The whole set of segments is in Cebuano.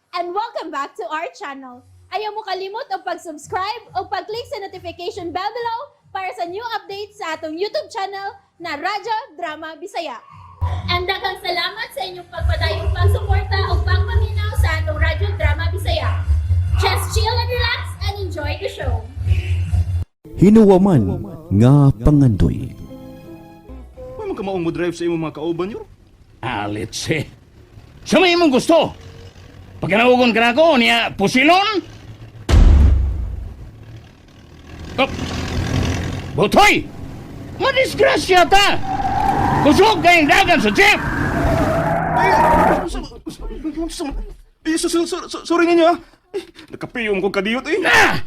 And welcome back to our channel. Ayaw mo kalimot og pag-subscribe o pag-click sa notification bell below para sa new updates sa atong YouTube channel na Radyo Drama Bisaya. And daghang salamat sa inyong pagpadayong pagsuporta o pagpaminaw sa atong Radyo Drama Bisaya. Just chill and relax and enjoy the show. Hinuwaman nga pangandoy. Uy, man kamaong mo drive sa imong mga kauban yun. Alitse. Sa may imong gusto. Pagkanaugon ka na ako, niya, pusilon? Oh. Butoy! Madisgrasya ta! Kusog kayong dagan sa jeep! Eh, sorry ninyo ah. Eh, nakapiyong kong kadiyot eh. Na!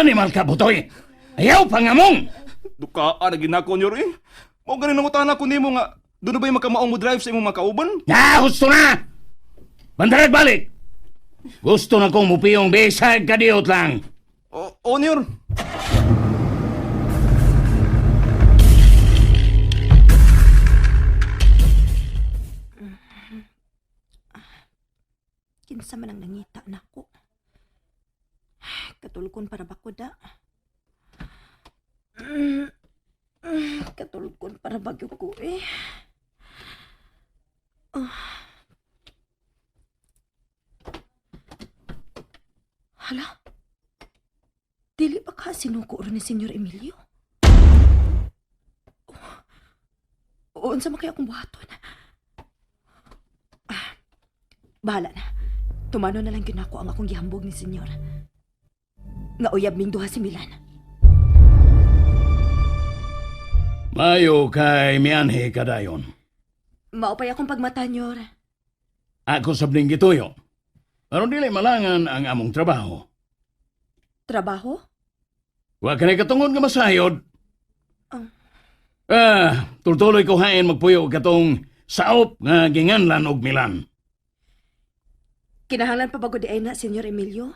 Animal ka, Butoy! Ayaw pangamong! Dukaan na ginako nyo eh. Mao ganin nangutana ko nimo nga doon ba yung makamaong mo drive sa imong mga kauban? Na, gusto na! Bandarag balik! Gusto na kong mupiyong bisag kadiyot lang. O, o nyor. Kinsa man ang nangita nako. Katulgon para ba ko da? Katulgon para bagyo ko eh. Ah. Hala? Dili ba ka sinuko ron ni Senyor Emilio? Oh, unsa man kaya akong buhaton? Ah, bahala na. Tumano na lang gyud nako ang akong gihambog ni Senyor. Nga uyab ming duha si Milan. Mayo kay mianhi kadayon. Maupay akong pagmata, Nyor. Ako sabning gituyo. Aron dili malangan ang among trabaho. Trabaho? Wa kanay katungod nga masayod. Ah. Ah, tultuloy ko hain magpuyo katong saop nga ginganlan og Milan. Kinahanglan pa bago di ay na, Senyor Emilio?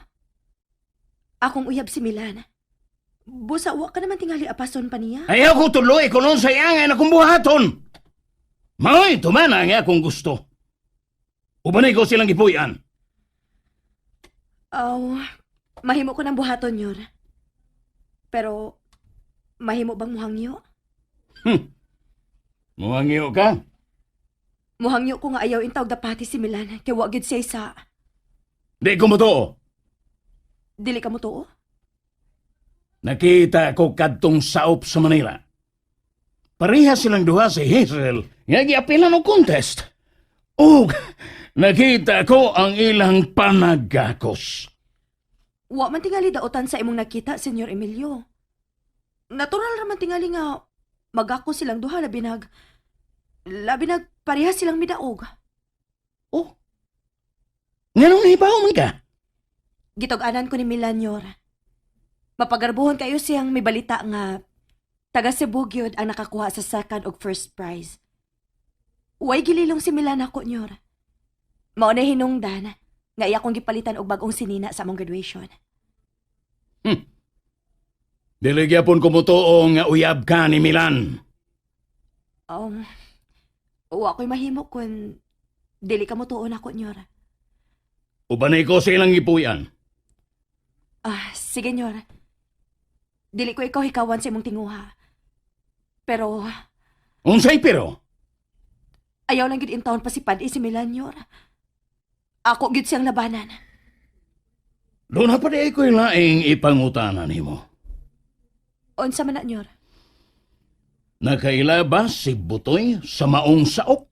Akong uyab si Milan. Busa, wa ka naman tingali apason pa niya. Ayaw ko tuloy kuno sa iyang ay nakong buhaton. Maoy tumana ang akong gusto. Ubanay ko silang gipuy-an. Aw, mahimo ko ng buhaton, Nyor. Pero, mahimo bang muhangyo? Muhangyo ka? Muhangyo ko nga ayaw intawag dapati si Milan, kay wa gyud siya isa. Di ko motoo. Dili ka mo tuo? Nakita ko kadtong saop sa Manila. Pareha silang duha si Hazel nga giapilan og contest. Ug nakita ko ang ilang panagakos. Wa man tingali daotan sa imong nakita, Senyor Emilio. Natural ra man tingali nga magako silang duha labi nag pareha silang midaog. Oh. Nganong nahibaw man ka? Gitog-anan ko ni Milan Yor. Mapagarbuhon kayo siyang may balita nga taga Cebu gyud ang nakakuha sa second ug first prize. Way gililong si Milan ako, Nyor. Mao na hinungdan nga iya kong gipalitan og bag-ong sinina sa among graduation. Dili gyapon ko motoo nga uyab ka ni Milan. Wa ko'y mahimo kun dili ka mo tuon ako, Nyor. Ubanay ko sa ilang gipuy-an. Ah, sige, Nyor. Dili ko ikaw hikawan sa imong tinguha. Pero Unsay pero? ayaw lang gyud intawon pa si Pad si Milan, Nyor. Ako gyud siyang labanan. Doon na pa di ko'y laing ipangutana nimo. Unsa man na, Nyor? Nakaila ba si Butoy sa maong saop?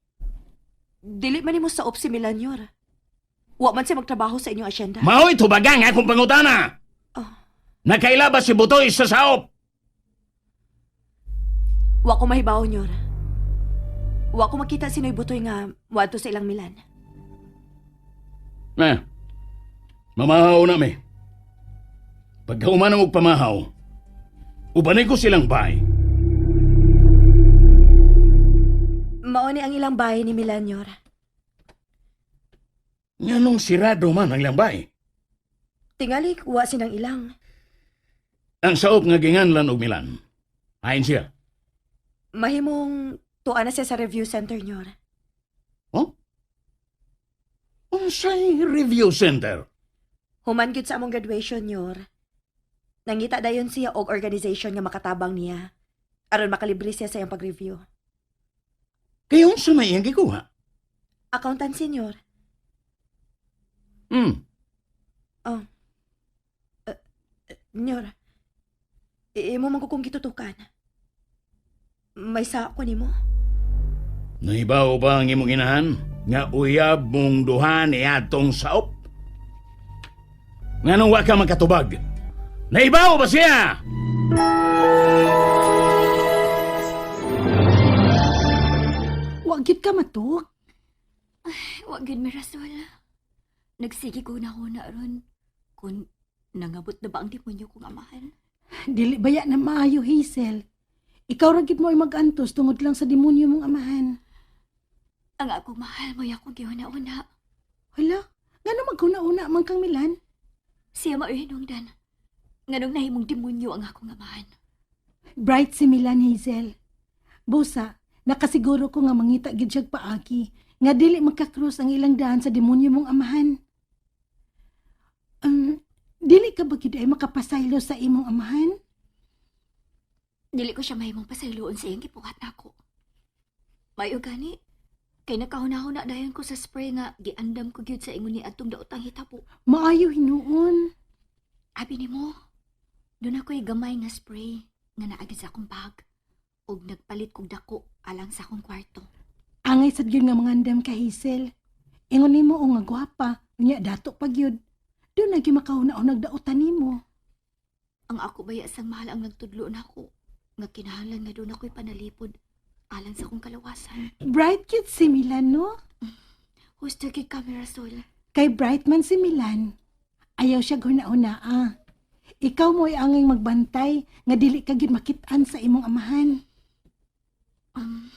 Dili man nimo saop si Milan, Nyor. Wa man siya magtrabaho sa inyong asyenda. Mao'y tubagang akong pangutana. Oh. Nakaila ba si Butoy sa saop? Wa ko mahibaw, Nyor. Wa ko makita sino'y butoy nga muadto sa ilang Milan. Na, mamahaw na mi. Pagkauman og pamahaw, ubanay ko silang bay. Mao ni ang ilang bahay ni Milan, Nyor. Nganong sirado man ang ilang bay. Tingali, wa sinang ilang. Ang saop nga ginganlan og Milan. Ayon siya. Mahimong tuwa na siya sa review center, Nyor. Oh? Unsay review center? Human gyud sa among graduation, Nyor. Nangita dayon siya og organization nga makatabang niya aron makalibre siya sa iyang pag-review. Kay unsa may iyang gikuha? Accountant, Senyor. Nyor, imo man ko kong gitutukan. May sa ko nimo? Nahibaw ba ang imong inahan nga uyab mong duha ni atong saop? Nganong wa ka magkatubag? Nahibaw ba siya? Wa gyud ka matuog. Wa gyud mi Rasol. Nagsige ko na na ron kung nangabot na ba ang demonyo kong amahan. Dili baya na maayo, Hazel. Ikaw ra gyud mo ay mag-antos tungod lang sa demonyo mong amahan. Ang akong mahal mo'y akong gihuna-una. Hala, ngano maghuna-una man kang Milan? Siya mao'y hinungdan. Nganong nahimong demonyo ang akong amahan. Bright si Milan, Hazel. Busa, nakasiguro ko nga mangita gyud siyag paagi nga dili magka-cross ang ilang daan sa demonyo mong amahan. Dili ka ba gyud ay makapasaylo sa imong amahan? Dili ko siya mahimong pasayloon sa iyang gipukat nako. Mayo gani, kay nakahuna-huna dayon ko sa spray nga giandam ko gyud sa ingon ni atong daotang hitabo. Maayo hinuon. Abi nimo, doon ako'y gamay nga spray nga naagi sa akong bag ug nagpalit kog dako alang sa akong kwarto. Angay sad gyud nga mangandam ka, Hazel. Ingon nimo o nga gwapa, unya dato pa gyud. Doon na gyud makahuna-unag daotan nimo. Ang ako baya sang mahal ang nagtudlo nako nga kinahanglan nga doon ako'y panalipod alang sa akong kalawasan. Bright cute si Milan, no? Husto kay camera sol. Kay bright man si Milan. Ayaw siya huna-una ah. Ikaw mo'y angay magbantay nga dili ka gyud makit-an sa imong amahan. Um,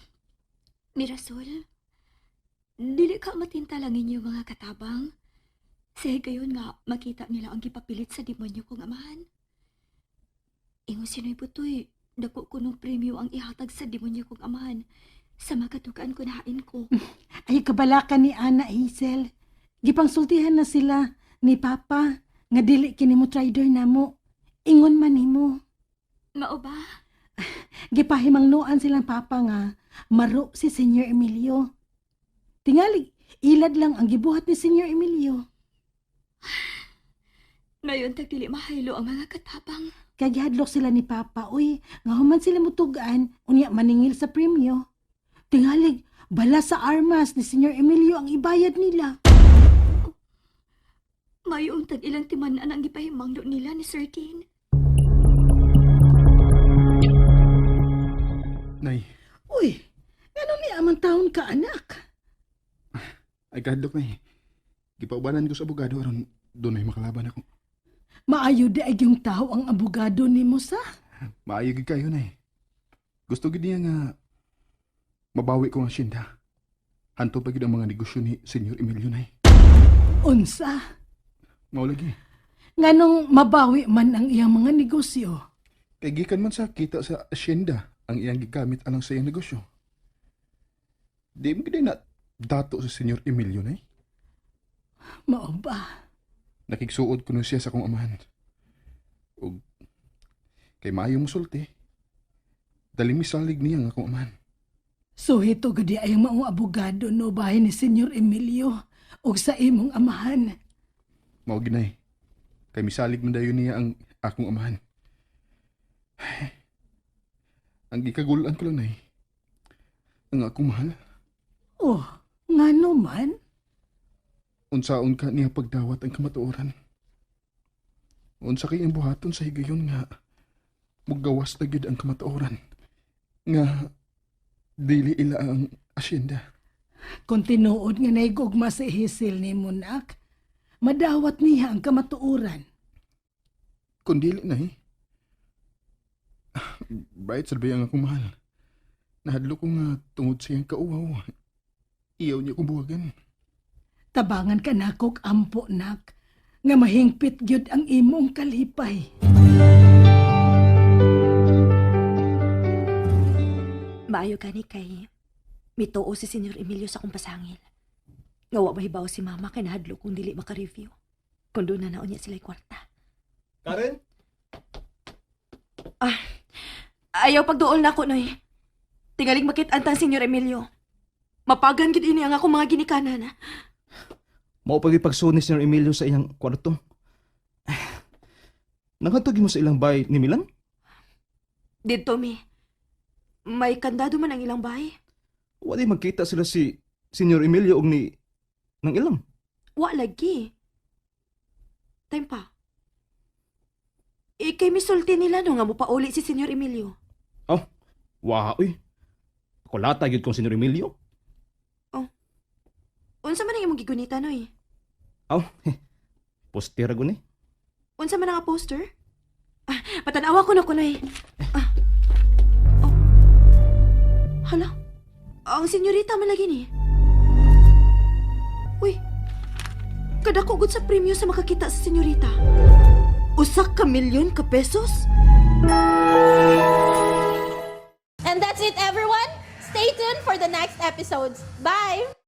Mirasol, dili ka matinta lang inyong mga katabang. Sa higayon nga makita nila ang gipapilit sa demonyo kong amahan. Ingon sino'y butoy, dako ko nung premyo ang ihatag sa demonyo kong amahan sa makatukaan ko nahain ko. Ay kabalakan ni Ana, Hazel. Gipangsultihan na sila ni Papa nga dili kini mo trader namo. Ingon man nimo. Mao ba? Gipahimangnoan silang papa nga maro si Senyor Emilio. Tingali, ilad lang ang gibuhat ni Senyor Emilio. Mayon tag dili mahaylo ang mga katabang. Kaya gihadlok sila ni Papa, uy, nga human sila mutugaan, unya maningil sa premyo. Tingalig, bala sa armas ni Senyor Emilio ang ibayad nila. Mayon tag ilang timan-an ang gipahimangno nila ni Sir Dean. Nay, Uy, ngano ni amang taon ka, anak? ay kahadlok, Nay. Gipaubanan ko sa abogado aron doon ay makalaban ako. Maayo di ay yung tao ang abogado nimo sa? Maayo gid kayo, Nay. Gusto gid niya nga mabawi ko ang asyenda. Hanto pa gid ang mga negosyo ni Senyor Emilio, Nay. Unsa? Mao lagi. Nganong mabawi man ang iyang mga negosyo. Kay gikan man sa kita sa asyenda ang iyang gigamit alang sa iyang negosyo. Di mo gid na dato sa Senyor Emilio, Nay. Mao ba? Nakigsuod kuno siya sa akong amahan. Ug kay maayo mosulti. Dali misalig niya ang akong amahan. So hito gudi ay ang maong abogado no bahin ni Senyor Emilio og sa imong amahan. Mao ginay. Kay misalig man dayon niya ang akong amahan. Ay, ang gikagulan ko lang, Nay. Ang akong mahal. Oh, ngano man? Unsaon ka niya pagdawat ang kamatuoran. Unsa kay ang buhaton sa higayon nga mugawas na gyud ang kamatuoran nga dili ila ang asyenda. Kung tinuod nga naigugma si Hazel ni Munak, madawat niya ang kamatuoran. Kung dili na eh. Bright sa ang akong mahal. Nahadlo ko nga tungod sa iyang kauwaw. Iyaw niya kong buwagan. Tabangan ka nakog ampo nak, nga mahingpit gyud ang imong kalipay. Maayo gani kay mituo si Senyor Emilio sa akong pasangil. Nga wa mahibaw si mama kay nahadlo kung dili maka-review. Kung doon na naon niya sila kwarta. Karen? Ah, ayaw pagduol na ako, Noy. Tingaling makit-an tang Senyor Emilio. Mapagan gid ini ang akong mga ginikanan. Mao pag ipagsuod ni Sir Emilio sa iyang kwarto. Nanghantog mo sa ilang bay ni Milan? Didto mi. May kandado man ang ilang bahay. Wala magkita sila si Senyor Emilio og ni nang ilang. Wa lagi. Time pa. Ikay misulti nila no nga mopauli si Senyor Emilio. Oh, wa uy. Kulata gyud kong Senyor Emilio. Unsa man ang imong gigunita, Noy? Aw, postera guni. Unsa man ang poster? Ah, patanawa ko na ko, Noy. Ah. Oh. Hala. Ang senyorita man lagi ni. Uy. Kadako gud sa premyo sa makakita sa senyorita. Usa ka milyon ka pesos? And that's it, everyone. Stay tuned for the next episodes. Bye!